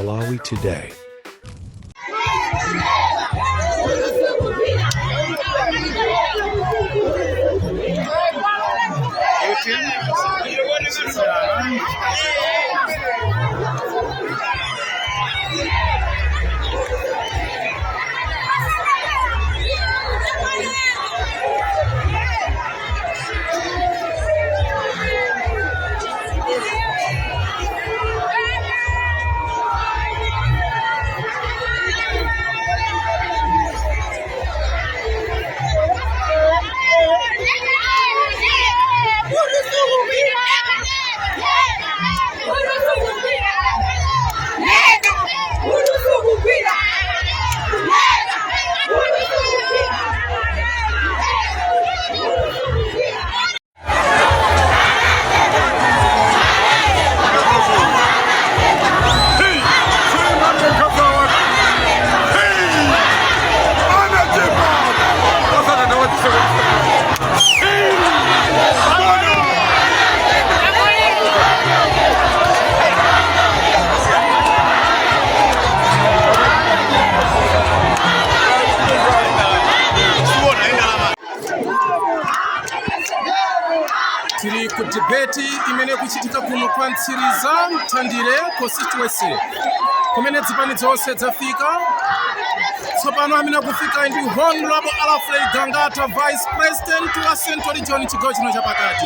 Malawi Today. Tiri ku debate imene ikuchitika kuno kwa Mtsiriza Mtandire constituency, kumene zipani zonse zafika. Tsopano amene akufika ndi Honorable Alfred Gangata, Vice President wa Central Region, chigawo chino chapakati.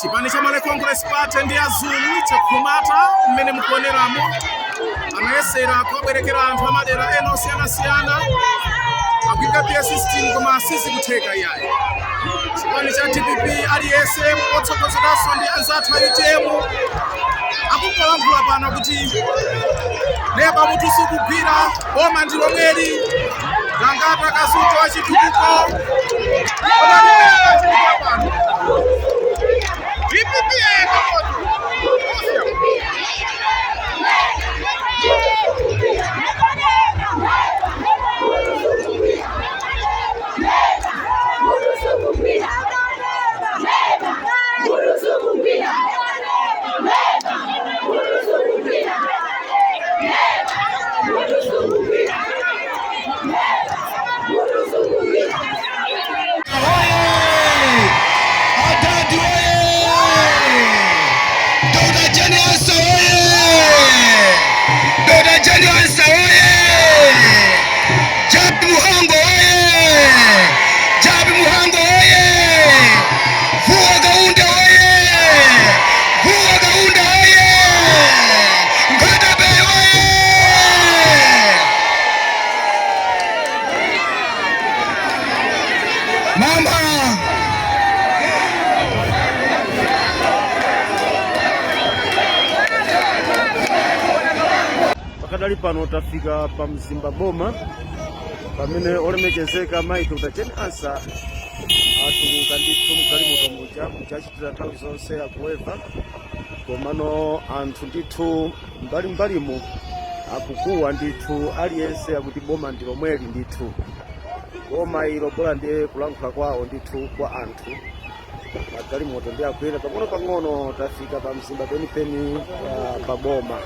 Chipani cha Malawi Congress Party ndi Azulu chakhumata. Mmene mukuoneramo, anayesera kuwabwerekera anthu amadera ena osiyanasiyana akuika PA system, koma sizikutheka iyayi. Chipani cha DPP, aliyense otsogozedwanso ndi anzathu a UTM, akungolankhula pano kuti neba mutu sukugwira, boma ndi lomweli, Gangata kasupe wa chitukuko. Koma ndimene pachitika pano, DPP yekamoto. Adadi oye! Dr. Jane Ansah oye! Dr. Jane Ansah oye! Jappie Mhango oye! Jappie Mhango oye! Vuwa Kaunda oye! Vuwa Kaunda oye! Nkhata Bay oye! Mama! Pakadali pano tafika pa Mzimba boma, pamene olemekezeka mayi Dr. Jane Ansah atuluka ndithu mgalimoto muja muchachitira nthawi zonse akuweva. Komano anthu ndithu mbalimbalimu akukuwa ndithu, aliyense akuti boma ndi lomweli ndithu, boma ilo bola. Ndiye kulankhula kwawo ndithu kwa anthu, magalimoto ndi akuyenda pang'ono pang'ono. Tafika pa Mzimba penipeni, pa boma,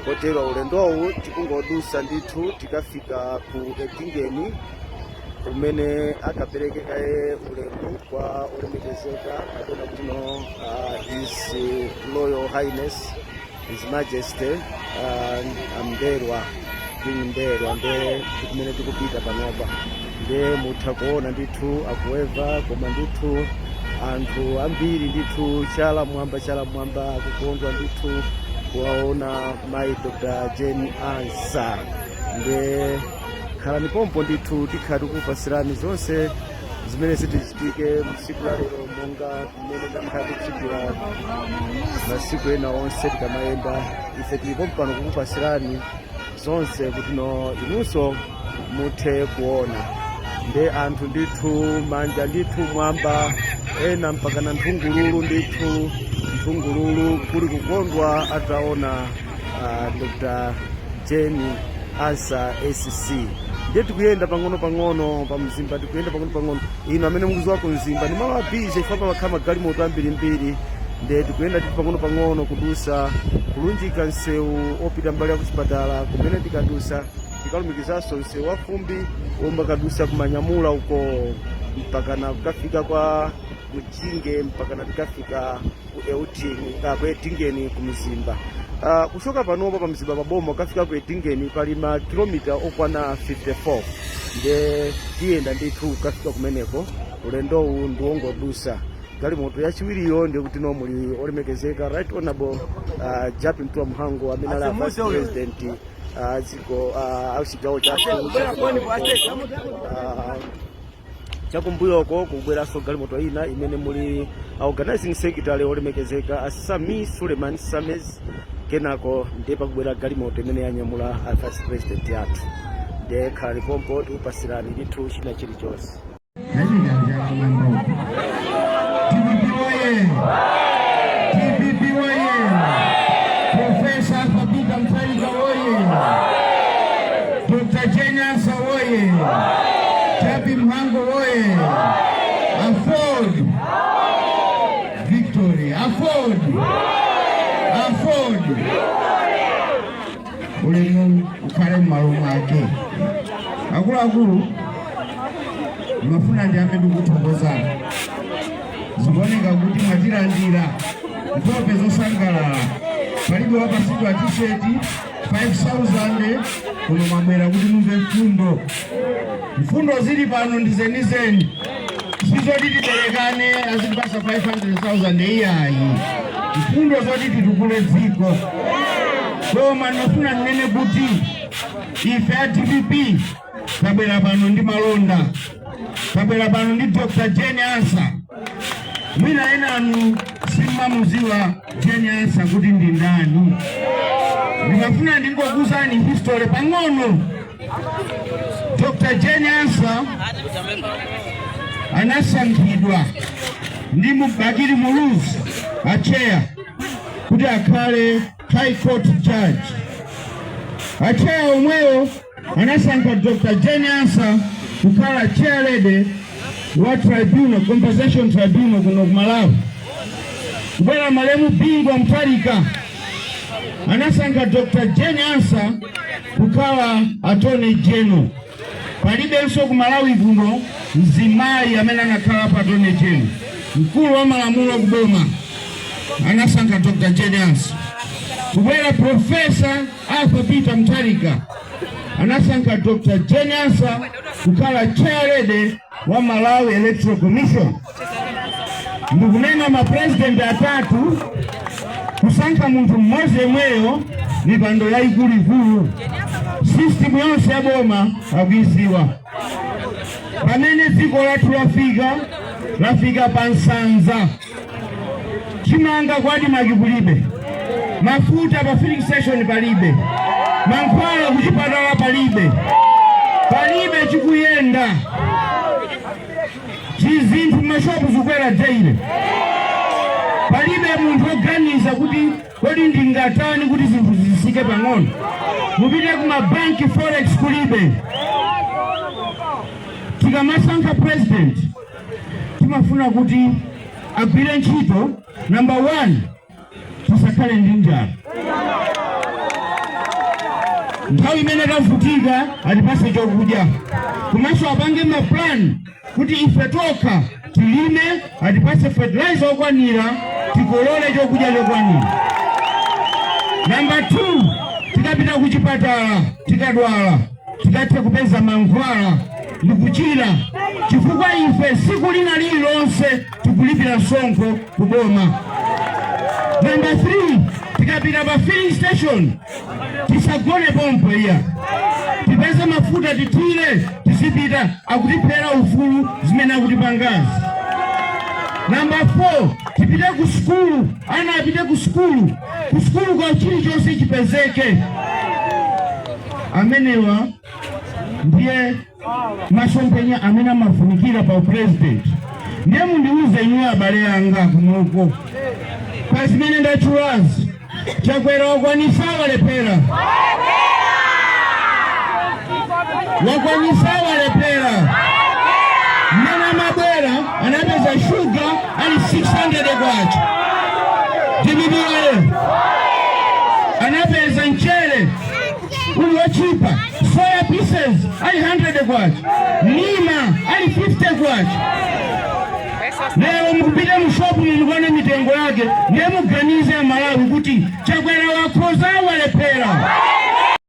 kotero ulendowu tikungodusa ndithu, tikafika ku Etingeni kumene akapereke kaye ulemu kwa olemekezeka kapena kutino His Royal Highness, His Majesty Amberwa, King Mberwa. Nde kumene tikupita panopa, nde mutha kuona ndithu akuweva, koma ndithu anthu ambiri ndithu chala mwamba, chala mwamba, akukondwa ndithu kuwaona mayi Dr. Jane Ansah. Nde khalani pompo ndithu, tikhala tikupasirani zonse zimene zitichitike msiku la lero, monga mmene takhala tikuchitira masiku ena onse tikamayenda. Ife tilipo pano kukupasirani zonse kuti no inunso muthe kuona. Nde anthu ndithu manja ndithu mwamba, ena mpaka na nthungululu ndithu, nthungululu, kuli kukondwa ataona Dr. Jane Ansah SC. Ndiye tikuyenda pang'ono pang'ono pa Mzimba, tikuyenda pang'ono pang'ono. Ino amene mukuziwa ku Mzimba, ndi malo a busy chifukwa pamakhala magalimoto ambirimbiri. Nde tikuyenda titi pang'ono pang'ono kudusa kulunjika msewu opita mbali ya kuchipatala, kumene tikadusa tikalumikizanso msewu wa fumbi womwe kadusa kumanyamula uko mpakana kukafika kwa Mchinge, mpakana tikafika ku Euthini, ku Edingeni ku Mzimba. Kuchoka panopo pa Mzimba paboma kukafika ku Edingeni pali makilomita okwana 54. Nde tiyenda ndithu kukafika kumeneko. Ulendowu ndi wongodusa. Galimoto yachiwiriyo ndiye kuti no muli olemekezeka Right Honorable Jappie Mtuwa Mhango amene ali a vice president dziko achigawo chathu chakumbuyoko. Kubweranso galimoto ina imene muli organizing secretary olemekezeka Asami Suleiman Sames. Kenako ndiye pakubwera galimoto imene yanyamula a vice president yathu. Ndiye khalani pompo, tikupasirani ndithu china chilichonse. DPP oye! DPP oye! Professor Arthur Peter Mutharika oye! Dr. Jane Ansah oye! Jappie Mhango oye! AFORD! Victory! AFORD! AFORD! Ulemu ukhale m'malo mwake. Akuluakulu, ndimafuna ndiyambe ndikuthokozani. Zikuoneka kuti mwatilandira nkhope zosangalala, palibe wapasidwa tisheti 5000 kuno. Mwabwera kuti mumve mfundo. Mfundo zili pano ndi zenizeni, sizoti tiberekane azitipasa 500,000, iyayi. Mfundo zoti titukule dziko. Koma ndinofuna ndinene kuti ife a DPP tabwera pano ndi malonda, tabwera pano ndi Dr. Jane Ansah. Mwina enanu simmamuziwa Jane Ansah kuti ndi ndani. Ndimafuna ndingokuuzani history pang'ono. Dr. Jane Ansah anasankhidwa ndi Bakili Muluzi acheya kuti akhale High Court judge. Acheya omweyo anasankha Dr. Jane Ansah kukhala chair lady wa tribunal, compensation tribunal kuno ku Malawi. Kubwera malemu Bingu Mutharika, anasankha Dr. Jane Ansah kukhala attorney general. Palibenso ku Malawi kuno mzimayi amene anakhala pa attorney general, mkulu wa malamulo kuboma. Anasankha Dr. Jane Ansah. Kubwera Professor Arthur Peter Mutharika, anasankha Dr. Jane Ansah kukhala chair lady wa Malawi Electoral Commission. Ndikunena mapresident atatu kusankha munthu mmodzi yemweyo, mipando yayikuluikulu, system yonse ya boma akuiziwa. Pamene dziko lathu lafika pa nsanza, chimanga ku ADMARC kulibe, mafuta pa filling station palibe, mankhwala kuchipatala palibe, palibe chikuyenda, tizinthu m'mashopu zikukwera daily. Palibe munthu oganiza kuti kodi ndingatani kuti zinthu zisike pang'ono. Mupite ku mabanki, forex kulibe. Tikamasankha president timafuna kuti agwire ntchito. Number one, tisakhale ndi njala. Nthawi imene tavutika atipase chokudya, komanso apange maplan kuti ife tokha tilime, atipase fertilizer okwanira, tikolole chokudya chokwanira. Number two, tikapita kuchipatala tikadwala tikathe kupeza mankhwala ndikuchira, chifukwa ife siku lina lililonse tikulipira msonkho kuboma. Number 3, tikapita pa filling station tisagone pompo iya, tipeze mafuta tithire, tizipita. Akutiphera ufulu zimene akutipangazi. Number 4, tipite ku sukulu, ana apite ku sukulu, ku sukulu kwa chilichonse chipezeke. Amenewa ndiye masomphenya amene amafunikira pa president. Ndiye mundiuze inuyo abale anga kunoko, pa zimene ndatchulazi, Chakwera wakwanisa, walephera? Wakwanisa, walephera? Mmene amabwera anapeza shuga ali 600 kwacha. Otchipa, soya pieces ali 100 kwacha, nima ali 50 kwacha. Lero mukupita mu shopu, mukuona mitengo yake. Ndiye muganize Amalawi kuti Chakwera wakhoza, walephera?